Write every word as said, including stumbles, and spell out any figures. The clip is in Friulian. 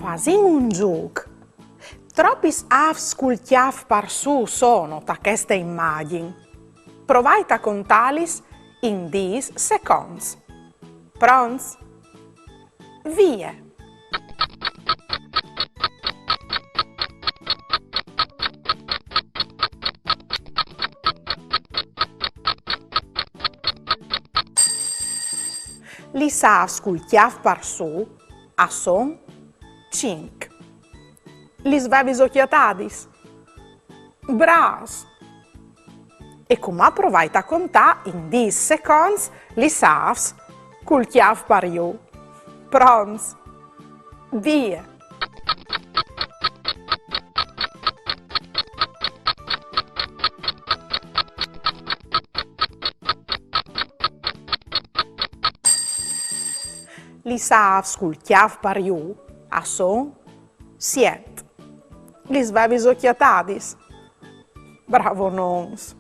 Fasìn un zûc. Tropis âfs cul cjâf par sù sono ta cheste imagjin? Provait a contâlis in dîs seconts. Pronts? Vie! Lis âfs cul cjâf par sù a son cinc. Lis vevis cjatadis? Brâfs! E cumò provait a contâ in dîs seconts lis âfs cul cjâf par jù. Pronts? Vie! Lis âfs cul cjâf par jù a son siet. Lis vevis cjatadis? Bravonons!